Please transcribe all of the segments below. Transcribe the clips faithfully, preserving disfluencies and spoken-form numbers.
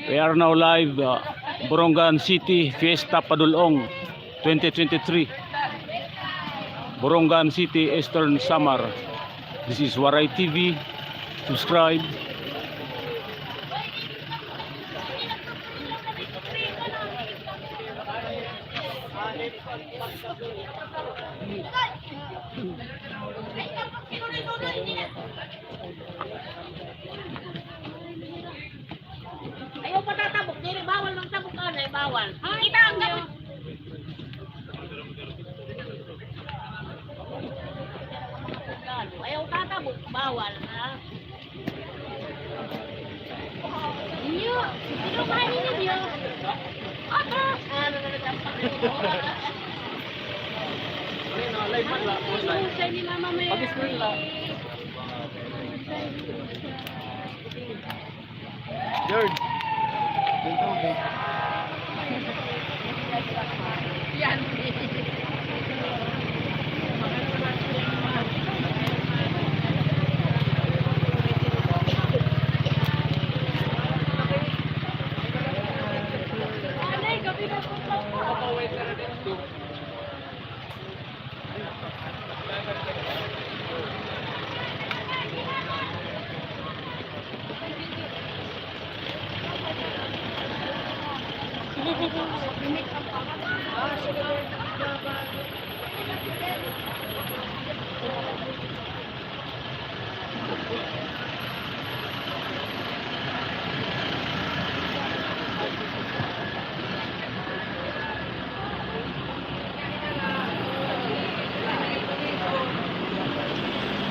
We are now live, uh, Borongan City Fiesta Padul-ong twenty twenty-three. Borongan City, Eastern Samar. This is Waray T V. Subscribe. Ayaw pa tatabok, diri bawal magtabok, anay, bawal. Kita an gabos. Ayaw tatabok, bawal, ha? Inyo, sino ba ninyo? Ata! Ay, ni Mama Mary. Pag-screen lang. George. Yung tubig. Yan.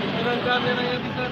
Ito na ang camera niya dito.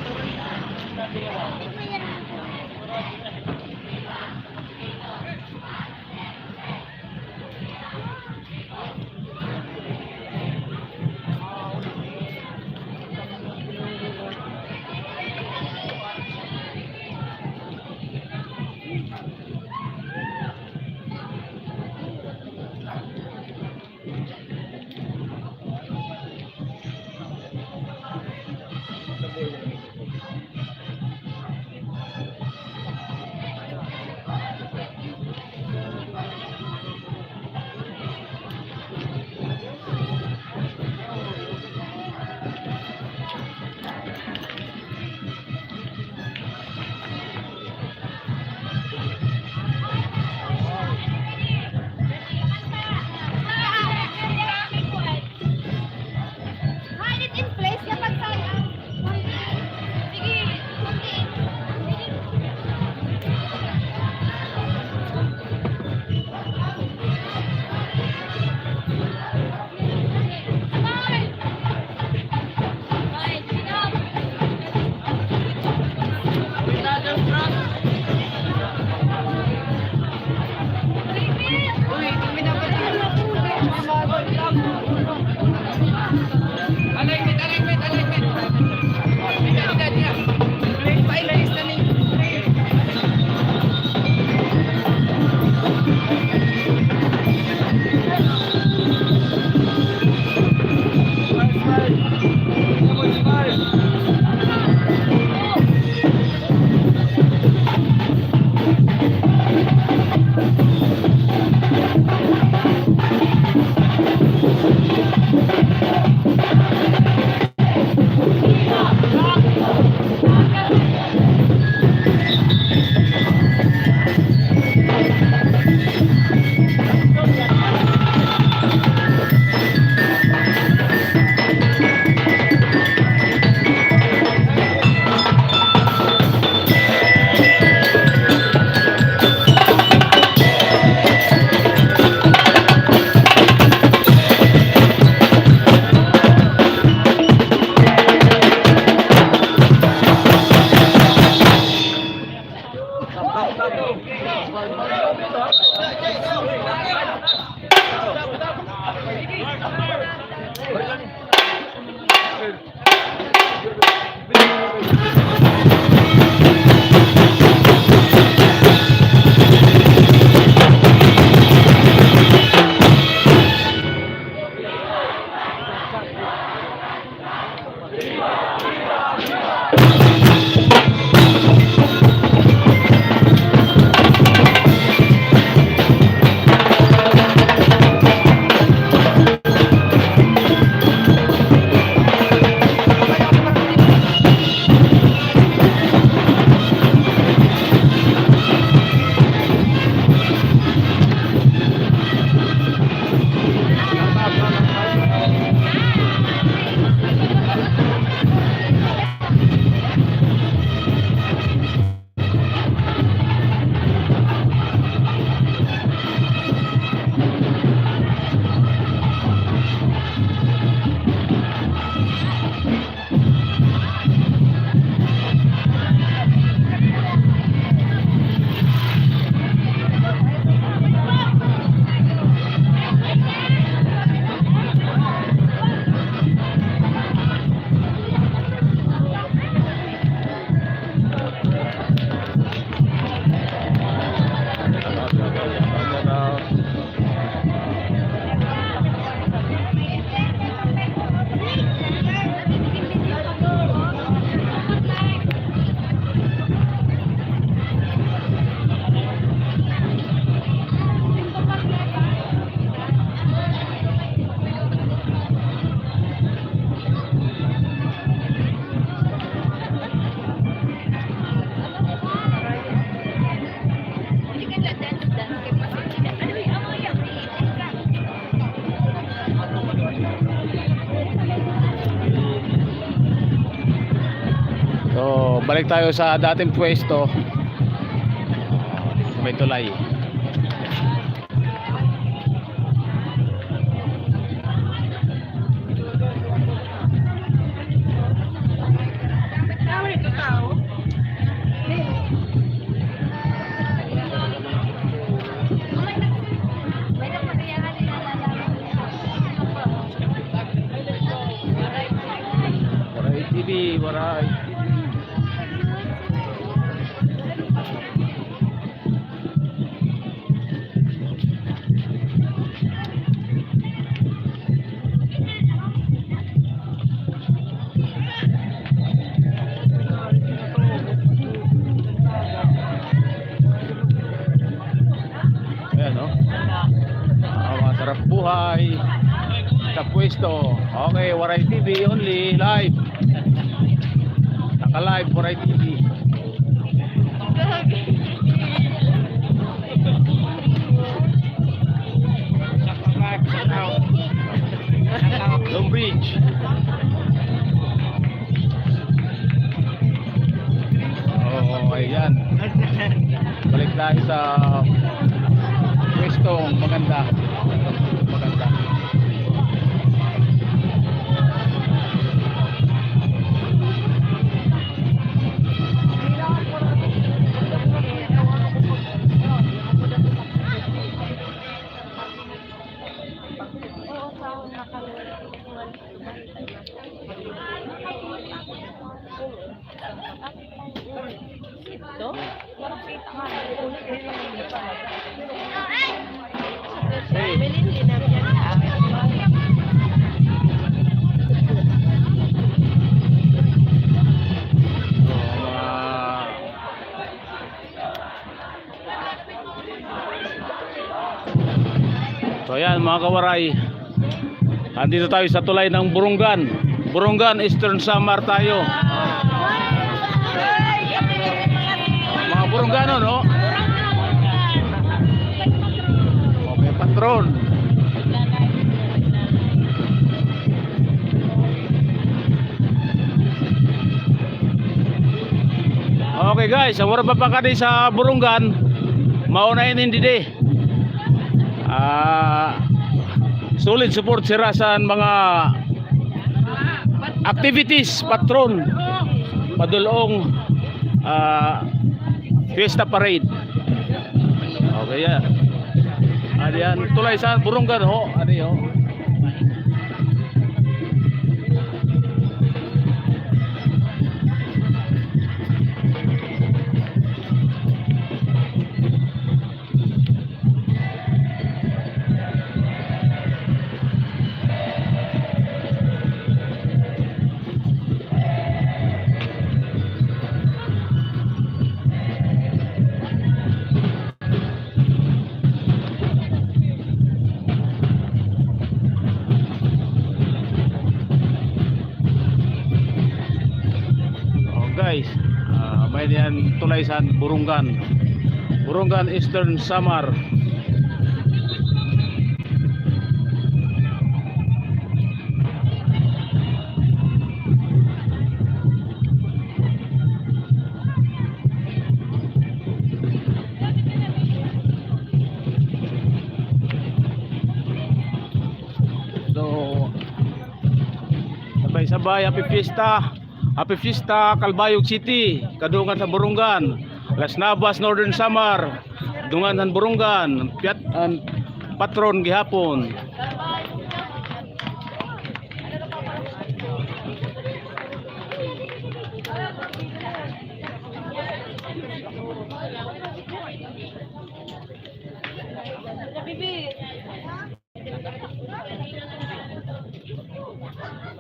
Balik tayo sa dating pwesto. May tulay. Waray T V, Waray T V. Ayan, no? Ah, masarap buhay sa pwesto. Okay, Waray T V only, live. Naka-live, Waray T V. Long Bridge. Oo, ayan. Balik tayo sa pwestong maganda. Maganda. So, ayan, mga kawaray. Andito tayo sa tulay ng Borongan. Borongan, Eastern Samar tayo. Mga Boronganon, no? Okay, patron. Okay, guys, an waray pa pakadi sa Borongan, mao na ini didi. Ah, solid support sira sa mga activities, patron, padul-ong, ah, Fiesta Parade. Okay, yeah. Adi an tulay sa Borongan, ho. Adi, ho. Oh, guys, ah, may diyan tulay sa Borongan. Borongan, Eastern Samar. So, sabay-sabay, happy fiesta. Happy fiesta, Calbayog City, kadungan sa Borongan. Las Navas, Northern Samar, dungan han Borongan, piat-, an patron gihapon.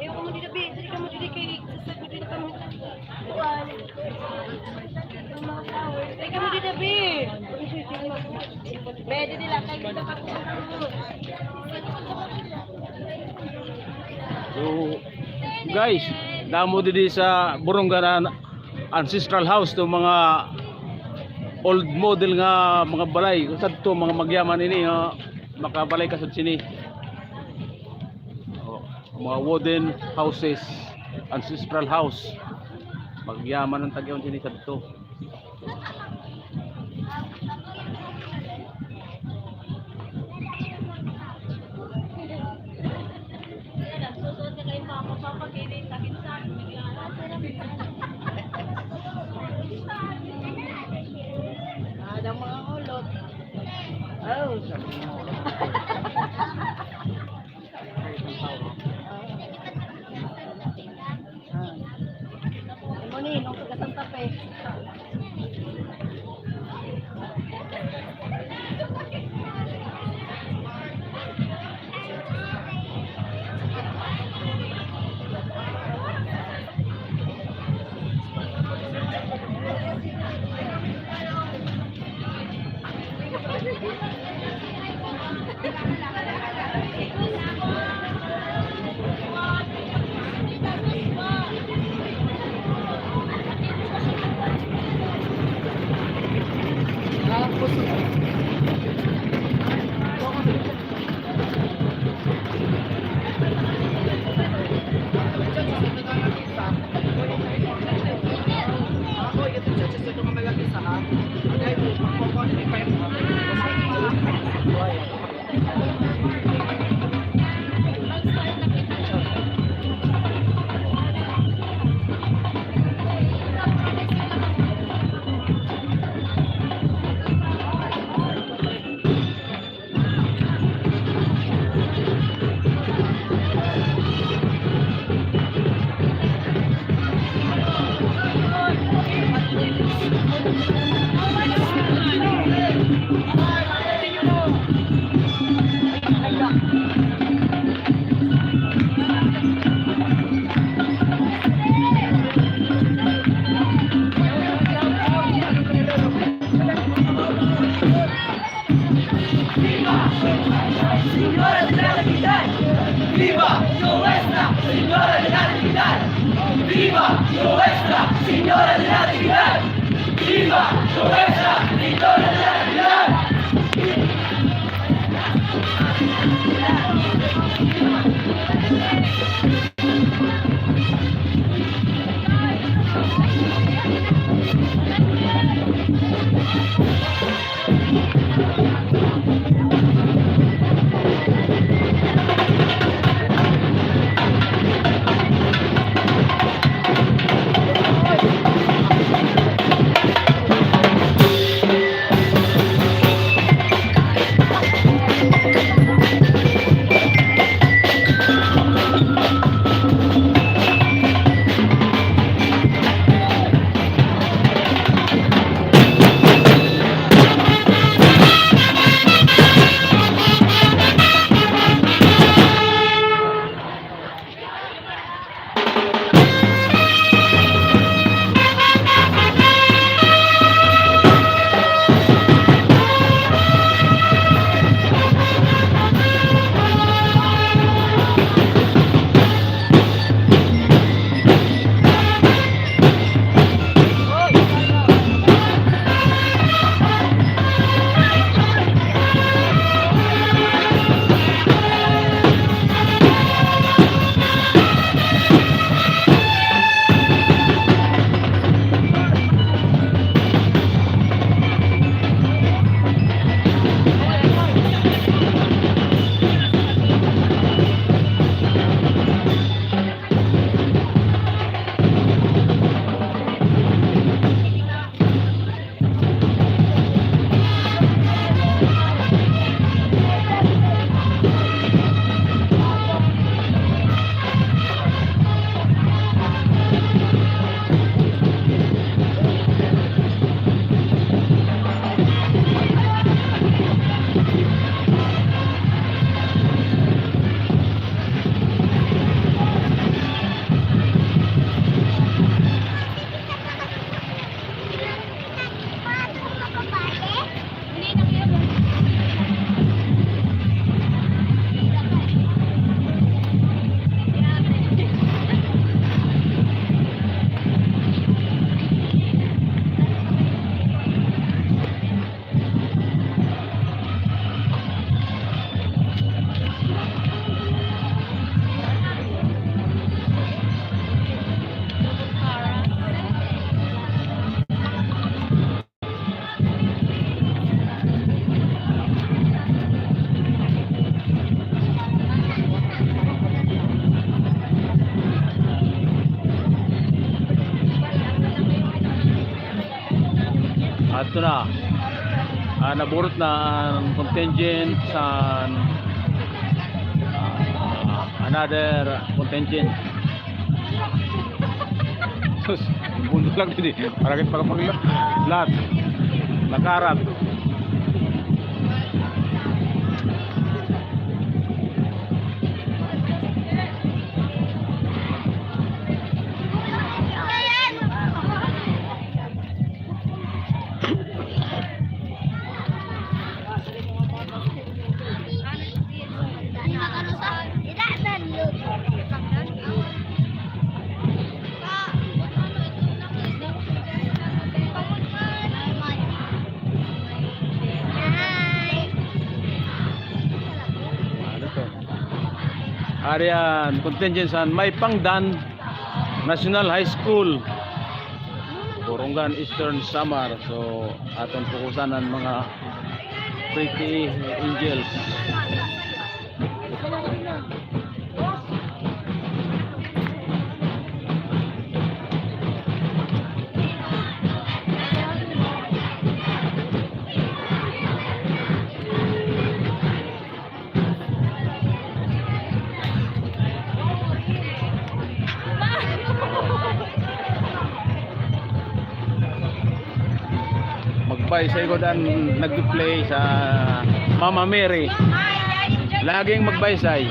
Ayaw ka mo dida, bi. Diri ka mo dida kay sasagod dida ka mo. Kuan. Diri ka mo dida, bi. Pwede nila kay dida ka po. So, guys, damo didi sa Borongan an ancestral house to, mga old model nga mga balay. Sadto, mga magyaman ini, nga makabalay kasud sini. Oh, mga wooden houses, ancestral house. Magyaman an tag-iya sini sadto. Ada mga ulot. Oh, sabi mo. Ah. Imo ni, nung taga Santa Fe. Viva nuestra Señora de la Caridad! Viva nuestra Señora de la Caridad! Viva nuestra Señora de la Caridad! Viva nuestra Señora de la Caridad! Ito na. Ah, naburot na an contingent sa, ah, another contingent. Sus, bundo lang din eh. Para kita makapag-, lahat. Nakarat. Ano to? Ari an contingent san Maypangdan National High School, Borongan, Eastern Samar. So, aton pukusan an mga Pretty Angels. Magbaysay gud an nag-play sa Mama Mary. Laging magbaysay.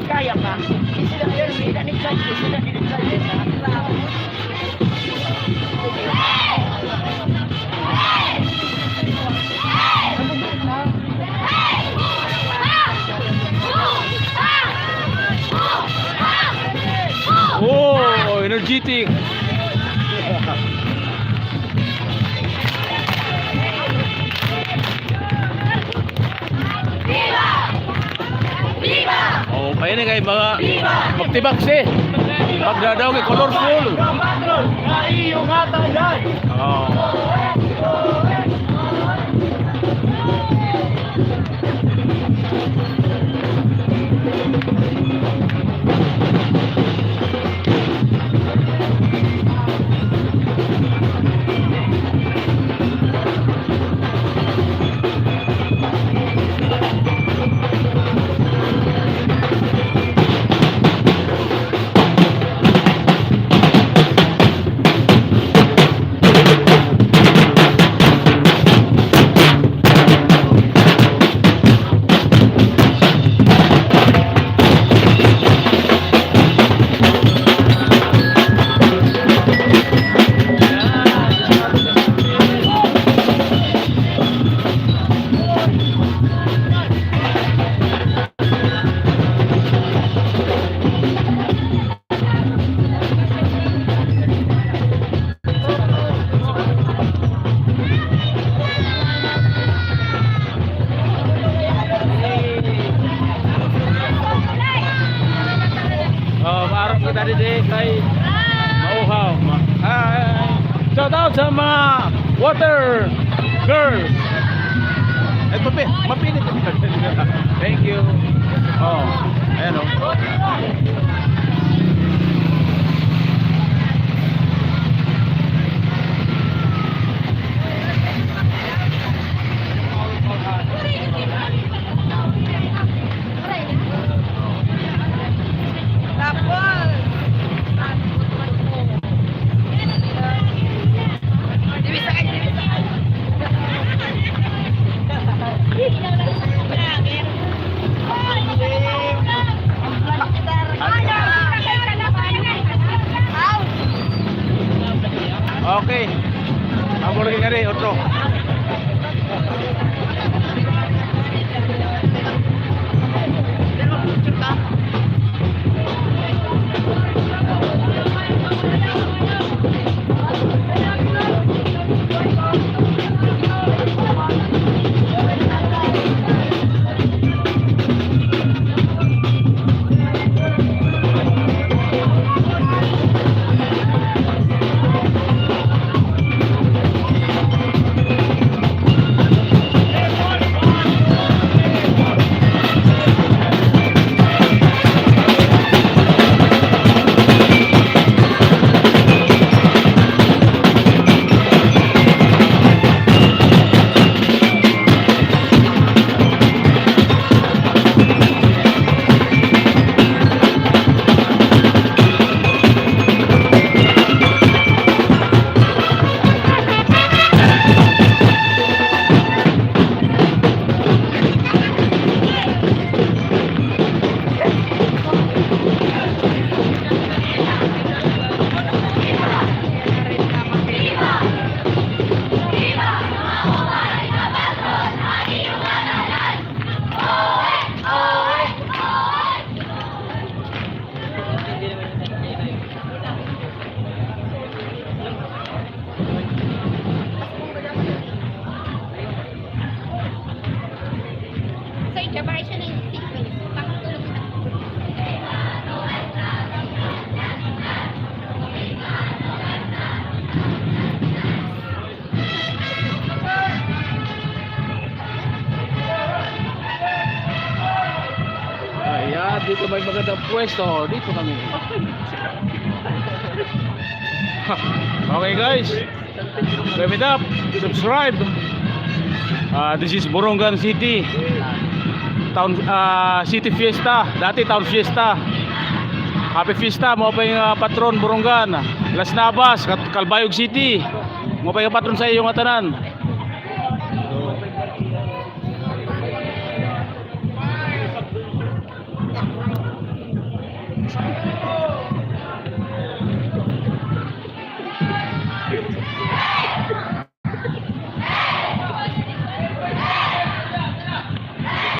Kaya pa. Sila Erwin, sila ni Charlie, sila ni Charlie. Oh, energetic. Oh, kaya na kay mga magtibaksi. Pagdadaw kay colorful. Oh. Oh, maarap kita didi kay mauhaw. Hi. Shout out sa mga water girls. Ay, mapi-, mapilit. Thank you. Oh, ayan, oh. Okay. Amo lagi ngadi, otro. Sa pwesto, dito kami. Okay, guys. Wrap it up. Subscribe. Ah, this is Borongan City. Town, ah, City Fiesta. Dati Town Fiesta. Happy Fiesta, mao pa it, ah, patron Borongan. Las Navas, Cat-, Calbayog City. Mao pa it patron sa iyo ngatanan.